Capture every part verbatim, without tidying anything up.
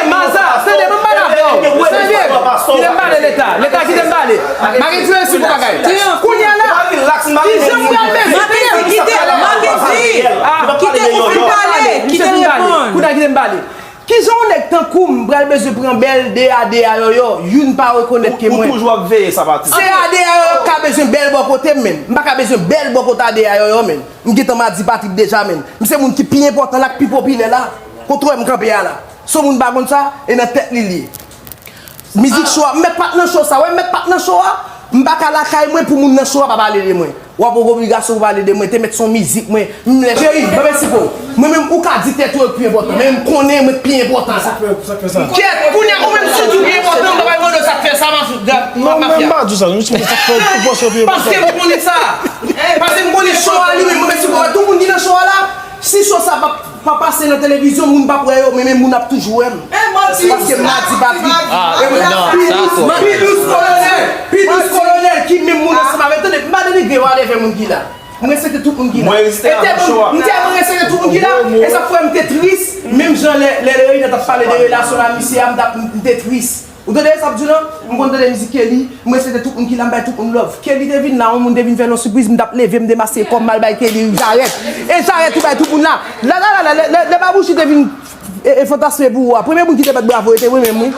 Tande, Maza, tande, ban m pale avè w. Tande, kite m pale, Leta. Leta, kite m pale. Makendy reyisi pou bagay. Kounye a la, kijan m pral bezwen... Makendy, kite, Makendy, kite, ou fin pale, kite l reponn. Kounye a, kite m pale. Kijan yon nèg tankou m pral bezwen pran bèl de a de a yòyò, youn pa rekonèt ke mwen. Ou toujou ap veye sa, Patrick. Se a de a yòyò k ka bezwen bèl bò kote m, menn. M pa ka bezwen bèl bò kote a de a yòyò, menn. M gentan madi Patrick deja, menn. M se moun ki pi enpòtan la, ki pi popilè la. Kote w wè m kanpe a la. Se yon moun pa konn sa, e nan tèt li l ye. Mizik show a, m mèt pa t nan show sa. Wè, m mèt pa t nan show a. M pa ka lakay mwen pou moun nan show a pa pale de mwen. W ap gen obligasyon pou pale de mwen. Te mèt se yon mizik mwen. M lè cheri, ban m eksplike w. Mwen menm, ou ka di tèt ou pi enpòtan. Men m konnen mwen pi enpòtan sa. Sa k fè, sa k fè sa? Kèt, kounye a, ou menm si w di w pi enpòtan, m pa pral mande w sa k fè sa, mafya. Non, men m pa di w sa. Mwen si sa k fè ou panse w pi enpòtan. Paske m konnen sa. Paske m konnen show a li menm. Mwen menm si w wè tout moun ki nan show a la, si show sa pa pa pase nan televizyon, moun p ap wè yo, men, men moun ap toujou wè m. Paske m madi Patrick. Ah, non, sa twòp. Pi dous kolonèl, pi dous kolonèl, ki menm moun ansanm avè l. Tande, m pa denigre whatever moun ki la. M respekte tout moun ki la. Mwen respekte tout moun ki la. E sa k fè m te tris, menm jan lè, lè Reina t ap pale de relasyon l a misye a, m t ap, m te tris. Ou tande sa m ap di w lan? M konn tande mizik Kelly, m respekte tout moun ki la, m bay tout moun love. Kelly te vin la, yon moun te vin fè l yon sipriz, m t ap leve, m te maske kò m, m al bay Kelly jarèt. E jarèt ou bay tout moun la. La, la, la, la, lè, lè, lè Babouchi te vin e, e fantasme pou ou a, premye moun ki te bat bravo, e te mwen menm, wi.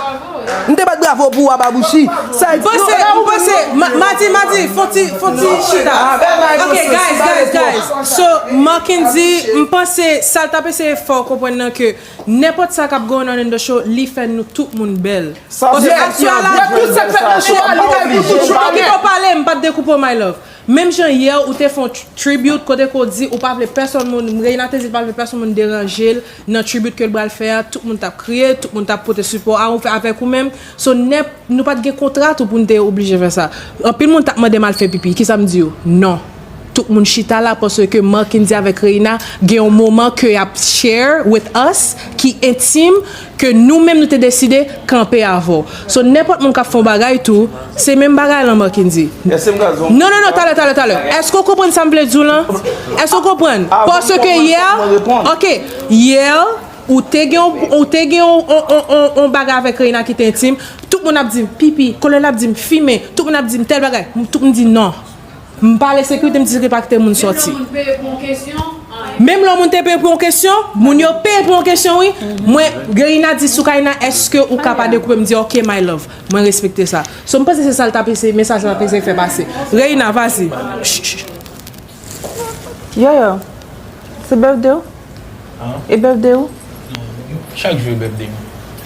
M te bat bravo pou ou a, Babouchi. Sa e... M panse, m panse, ma- Madi, Madi, fon ti, fon ti chita. Ok, guys, guys, guys. So, Marckendy, m panse, sa l t ap eseye fè w konprann nan ke nenpòt sa k ap going on in the show, li fè nou tout moun bèl. Paske aktyèl la, tout sa k fèt nan show a, li bay pou tout show. Kite w pale, m p ap dekoupe w, my love. Menm jan yè, ou te fè yon tr- tribute, kote ke w di ou pa vle pèsonn moun, Reina te di l pa vle pèsonn moun deranje l nan tribute ke l pral fè a, tout moun t ap kriye, tout moun t ap pote sipò a ou, fè avèk ou menm. So, nèp, nou pa t gen kontra tou pou n te oblije fè sa. Anpil moun t ap mande m al fè pipi, kisa m di yo? Non. Tout moun chita la paske Marckendy avèk Reina gen yon moman ke y ap share with us ki entim, ke nou menm nou te deside kanpe avè w. So, nenpòt moun k ap fè yon bagay tou, se menm bagay lan, Marckendy. Non, non, non, talè, talè, talè. Èske w konprann sa m vle di w lan? Èske w konprann? Paske yè, ok, yè, ou te gen, ou te gen yon, yon, yon, yon, yon bagay avèk Reina ki te entim. Tout moun ap di m pipi, kolonèl ap di m fimen, tout moun ap di m tèl bagay. M, tout moun di non. M pale sekirite, m di sekirite pa kite moun sòti. Menm lè yon moun te peye pou yon kesyon, moun yo peye pou yon kesyon, wi. Mwen, Reina di Soukaina, èske ou ka pa dekoupe? M di, ok, my love. Mwen respekte sa. So, m panse se sa l t ap eseye, mesaj sa l t ap eseye fè pase. Reina, vas-y. Ch, ch, ch. Yo, yo. Se birthday w? E birthday ou? Chak jou e birthday m.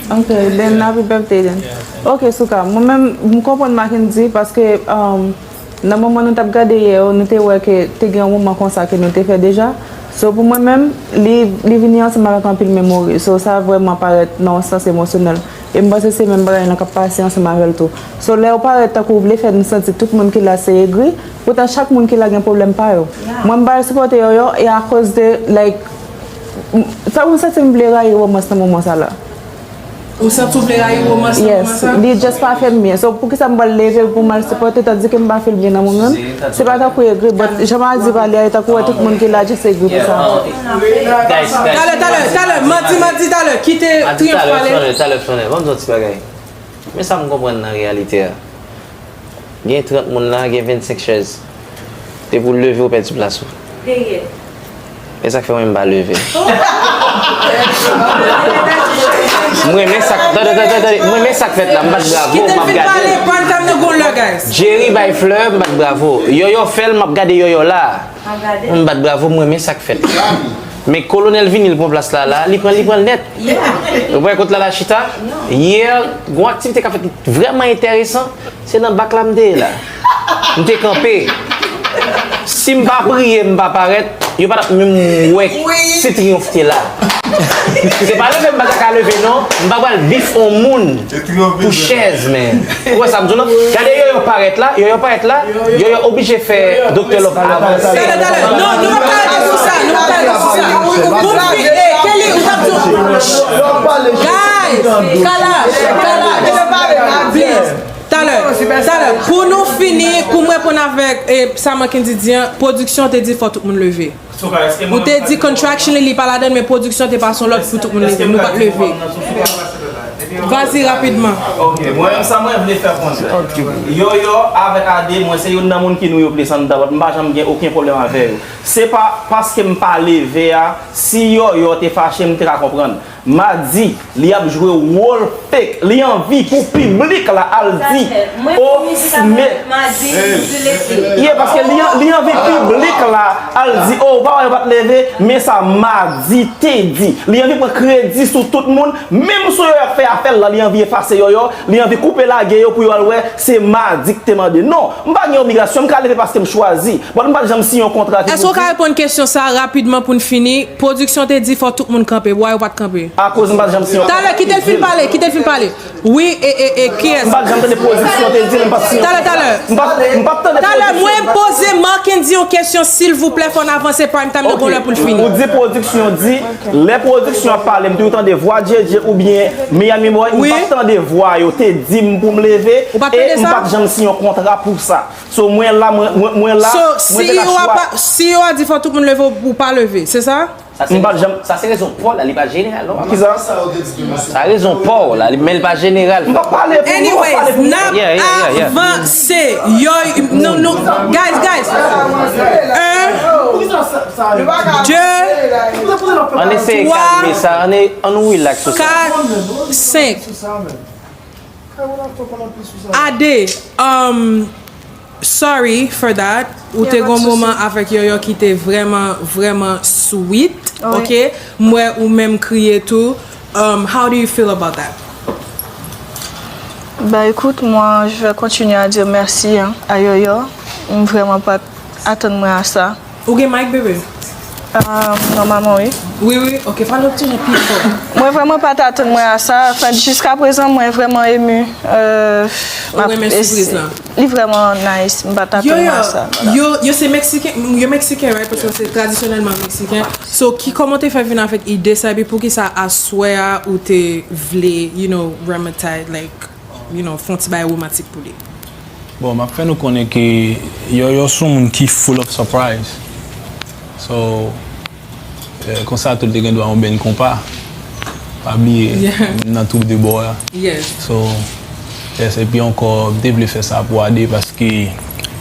Ok, then happy birthday then. Ok, Souka, mwen menm, m konprann Marckendy paske, um, nan moman nou t ap gade yè yo, nou te wè ke te gen yon moman konsa ke nou te fè deja. So pou mwen menm, li, li vini ansanm avèk anpil memori. So sa vrèman parèt nan yon sans emosyonèl. E m panse se menm bagay lan k ap pase ansanm avè l tou. So lè w parèt tankou w vle fè n santi tout moun ki la se egri, poutan chak moun ki la gen pwoblèm pa yo. Mwen m pa sipòte Yoyo e akoz de, like, m- sa m santi m vle rayi romans nan moman sa la. Ou santi w vle rayi romans nan moman sa? Yes, li just pa fè m byen. So poukisa m pral leve pou m al sipòte tandike m pa feel byen nan mwen menm? Se pa tankou egri, but jan Madi pale a, e tankou wè tout moun ki la just egri pou sa. Talè, talè, talè, Madi, Madi, talè, kite Triyonf pale. Talè, talè, talè, ban m di yon ti bagay. Men sa m konprann nan reyalite a. Gen trant moun la, gen vennsenk chèz. Depi w leve, w pèdi plas ou. Dèyè. E sa k fè mwen m pa leve. M renmen sa k, tande, tande, tande, tande. M renmen sa k fèt la, m bat bravo, m ap gade. Jerry bay flè, m bat bravo. Yoyo fè l, m ap gade Yoyo la. M bat bravo, m renmen sa k fèt. Men Kolonèl vini, l pran plas la la, li pran, li pran l nèt. Ou wè kot Lala chita? Yè, gon aktivite k ap fèt ki vrèman enteresan. Se nan bak la m te ye la. M te kanpe. Si m pa priye, m pa parèt, yo pa t ap menm wè si Triyonf te la. Se pa leve m pa ta ka leve non, m pa pral beef on moun pou chèz, men. Ou wè sa m di w lan? Gade Yoyo parèt la, Yoyo parèt la, Yoyo oblije fè Doktè Love avanse. Talè, talè, non, nou pa pale de sou sa, nou pa pale de sou sa. Pou m fini, eh, Kelly, ou t ap di. Guys, Kala, Kala, please. Talè, talè, pou nou fini, pou m reponn avèk eh, sa Marckendy di an, pwodiksyon te di fò tout moun leve. Ou te di contractually li pa ladan l, men pwodiksyon te pase yon lòd pou tout moun leve. Nou pa t leve. Vas-y rapidman. Ok, mwen menm sa mwen vle fè konnen. Yoyo avèk Ade, mwen se youn nan moun ki nou yo plis anndan, but m pa janm gen okenn pwoblèm avè yo. Se pa paske m pa leve a, si Yoyo te fache, m te ka konprann. Madi, li ap jwe wòl fake. Li anvi pou piblik la al di, oh, men. Yeah, paske li, li anvi piblik la al di, oh, ou pa wè yo pa t leve, men sa Madi te di. Li anvi pran kredi sou tout moun, menm sou Yoyo ap fè afè l la, li anvi efase Yoyo, li anvi koupe lage yo pou yo al wè se Madi ki te mande. Non, m pa gen obligasyon, m ka leve paske m chwazi. But m pa t janm siyen yon kontra ki pou di. Èske w ka reponn kesyon sa a rapidman pou n fini? Pwodiksyon te di fò tout moun kanpe, why yo pa t kanpe? Akoz m pa t janm siyen yon kontra. Talè, kite l fin pale, kite l fin pale. Wi, e, e, e, kiyès? M pa t janm tande pwodiksyon te di l, m pa t siyen yon kontra. Talè, talè. M pa t, m pa t tande pwodiksyon. Talè, mwen poze Marckendy yon kesyon, silvouplè, fò n avanse, prime time nan gon lè pou l fini. Ou di pwodiksyon di, lè pwodiksyon ap pale, m toujou tande vwa Djedje oubyen Miami Boy, m pa t tande vwa yo te di m pou m leve, e m pa t janm siyen yon kontra pou sa. So mwen la, mwen, mwen, mwen la, mwen te ka chwa. So, si yo a di fò tout moun leve, ou pa leve, se sa? M pa t janm. Sa se rezon pa w la, li pa jeneral non. Kisa? Sa rezon pa w la, men li pa jeneral. M pa pale pou nou, m pa pale pou nou. Anyways, n ap avanse. Yo, nou, nou, guys, guys. Un, deux, trois, quatre, cinq. Ade, um, sorry for that. Ou te gon moman avèk Yoyo ki te vrèman, vrèman sweet. Ok? M wè ou menm kriye tou. Um, how do you feel about that? Bah écoute, moi je vais continuer à dire merci hein, à Yoyo. M vrèman pa t atann mwen a sa. Ou gen mic, bebe? Nòmalman wi. Wi, wi, ok, pale yon ti jan pi fò. Mwen vrèman pa t atann mwen a sa, anfen, jiskaprezan mwen vrèman emu. Ou renmen sipriz lan? Li vrèman nice, m pa t atann mwen a sa. Yo, yo, yo se meksiken, yo meksiken, right? Paske se tradisyonèlman meksiken. So, ki, kòman w te fè vin avèk ide sa, epi poukisa aswè a ou te vle, you know, romantize, like, you know, fè yon ti bagay romantik pou li? Bon, m ap fè nou konnen ke Yoyo se yon moun ki full of surprise. So, eh, konsa tou li te gen dwa yon bèn konpa. Pa bliye, m nan twoup de bò a. So, yes, epi ankò, m te vle fè sa pou Ade paske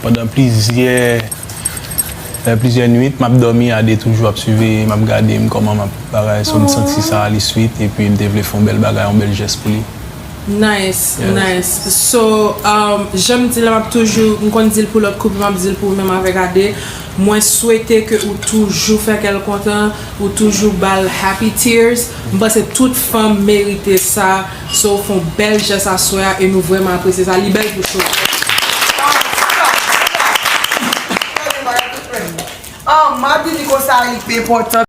pandan plizyè, eh, plizyè nwit, m ap dòmi, Ade toujou ap swive m, ap gade m kòman m ap bagay. So, m santi sa li sweet, epi m te vle fè yon bèl bagay, yon bèl jès pou li. Nice, nice. So, um, jan m di la, m ap toujou, m konn di l pou lòt koup, m ap di l pou ou menm avèk Ade. Mwen swete ke ou toujou fè kè l kontan, ou toujou ba l happy tears. M panse tout fanm merite sa. So, ou fè yon bèl jès aswè a e nou vrèman apresye sa. Li bèl pou cho. Ah, Madi li Konsa li pi enpòtan